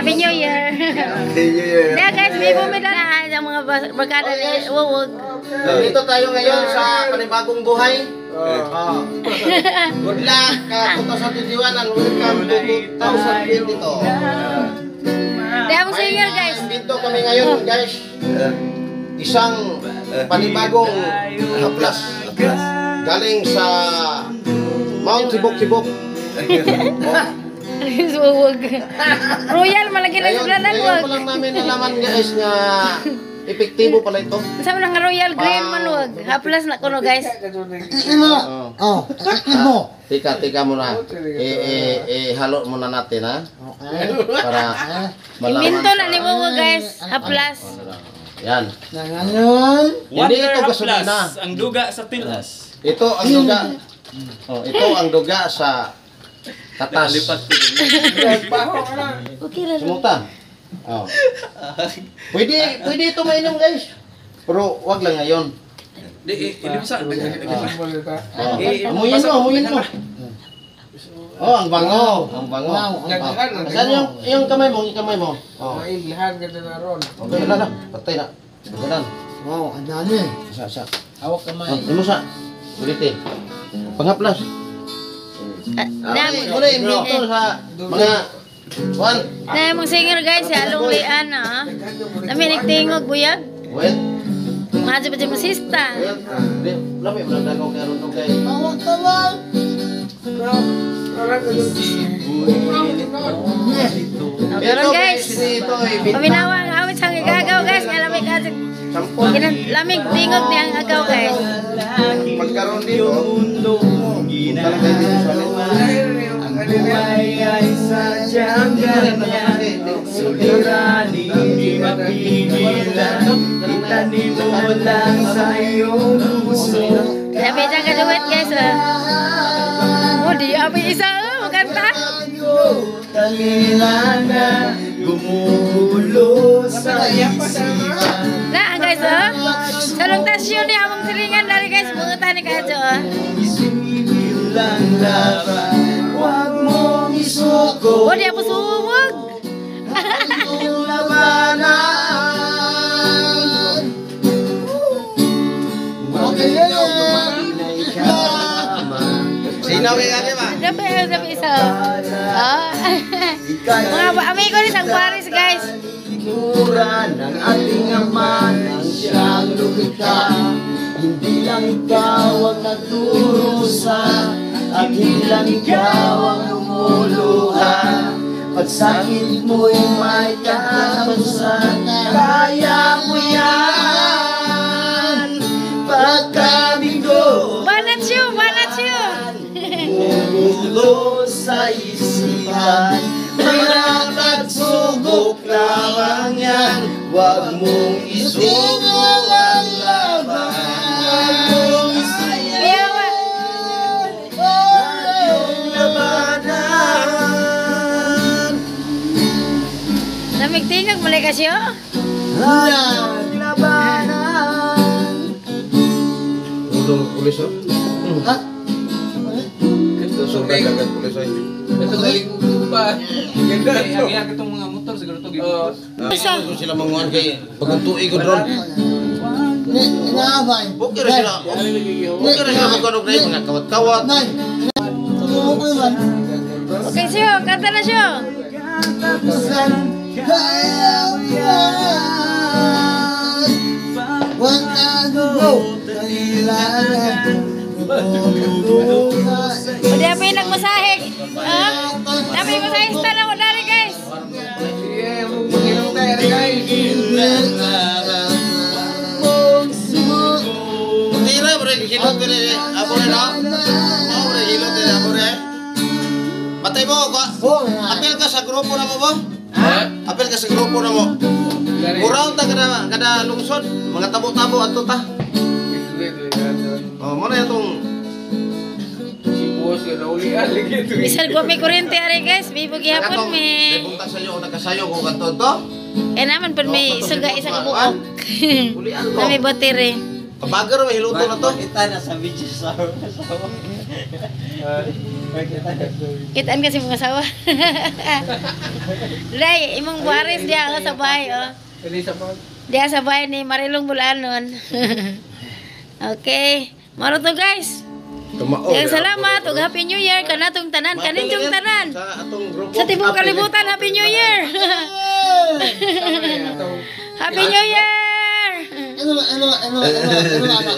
Happy New Year. Happy New Year. Yeah guys, may bumili na ang mga barkada ni Wuwog. Nandito tayo ngayon sa panibagong buhay. Oh. Good luck 2021 and welcome to 2022. Di among singer, guys. Dito kami ngayon, guys. Isang panibagong haplas. Galing sa Mount Hibok-Hibok. Wuwog. Royal malagi na Ngayon, sa ngayon wag. Pa lang namin nalaman, guys, nga epektibo pala ito. Sa mga royal green man wag. Haplas na kuno, guys. Oh. Oh, mo. Tika, tika muna. Eh, eh, eh, halo muna natin, ha? Para malaman. Iminto na ni Wuwog, guys. Haplas. Yan. Ngayon, Hindi ito Wonder gasolina. Haplas, ang duga sa tilas. Ito ang duga. Oh, ito ang duga sa katas. Nakalipat ko din. Okay ra. Sumuta. Oh. Pwede, pwede ito mainom, guys. Pero wag lang ngayon. Di, eh, hindi mo sa. Oh. Eh, Amuyin mo, amuyin mo. Oh, ang bango, ang bango. Wow, Oh. Saan yung kamay mo, yung kamay mo? Oh. Mailhan ka na ron. Okay, wala na. Patay na. Ganun. Wow, ang dami. Isa, isa. Hawak kamay. Oh, imo sa. Ulitin. Pangaplas. Ah, Muna imbento sa mga one. Na among singer, guys, si Along Lian ah. Nami nagtingog buyag. Well, Mga pa mo sista. well, di, lami mo lang dagaw kay aron kay. Hawak kamay. Karon, guys. Ito ay binta. Paminawa ang awit sa gagaw, guys, nga lamig ka. Sampol. Lamig tingog ni ang agaw, guys. Pagkaroon dito, punta lang kayo dito sa Ang buhay ay sadyang ganyan. Suliranin, di mapigilan. Itanim mo lang sa iyong puso. Sabi dyan ka duet, guys. Ah. Oh, di abi isa oh, makanta. Kailangan gumugulo sa isipan. Na guys oh. Sa lungtasyon ni among silingan dari, guys, bungutan ni kadyo oh. Isipin lang laban. Huwag mong isuko. Oh, di ako suwag. Ang labanan. Okay, Sinaw kay kami ba? Dapat dapat isa. Oh. Mga amigo ni Sang Paris, guys. Mura ng ating ama ng siyang lumikha. Hindi lang ikaw ang nagdurusa at hindi lang ikaw ang lumuluha. Pagsakit mo'y may katapusan. Kaya mo yan. Pagkabigo, Banat you, banat you. gumugulo sa isipan. Mga pagsubok lamang yan. Huwag mong isuko ang laban. Huwag mong isuko Iyawa. ang iyong labanan. Lamig tingog malay kasyo. Ang labanan. Ulong pulis oh. Ha? Sobrang dagat pulis oy. Ito galing pa. Ganda ito. Ang itong mga motor siguro to gigupos. Isa. Kung sila manguan kay pagtuntuig ko drone. Ni, inaabay. Okay ra sila. Okay ra sila magkanog na mga kawat-kawat. Nay. Tumukoy man. Okay siyo, kanta na siyo. Kaya mo yan. Huwag ka go. Kailangan. O di apa yung nagmasahe. Ha? Dami yung masahista na ko dari, guys. Sige, mag-inom tayo guys. Tira bre hilot bre abo re na. Mao bre hilot bre abo re. Patay mo ko. Apil ka sa grupo na mo ba? Apil ka sa grupo na mo. Muraw ta kada kada lungsod, mga tabo-tabo adto ta. Oh, mo na itong Si boss yun, naulian lagi ito. Bisan ko may kuryente ari, guys, bibo gihapon mi. Punta sa iyo nakasayo ko kanto to. Eh naman pud may suga isa ka buok. Ulian ko. Na may battery. Kabagar may hiluto na to. Kita na sa video sa Kitaan kasi mga asawa. Day, imong buharis diya oh, sa bahay oh. Diya sa bahay ni Marilong Bulanon. Okay. Maro to, guys. Tumao. Daghang salamat ug Happy New Year kanatong tanan, kaninyong tanan. Sa atong grupo. Sa tibuok kalibutan, Happy New Year. Happy New Year. Ano ano ano ano ano ano?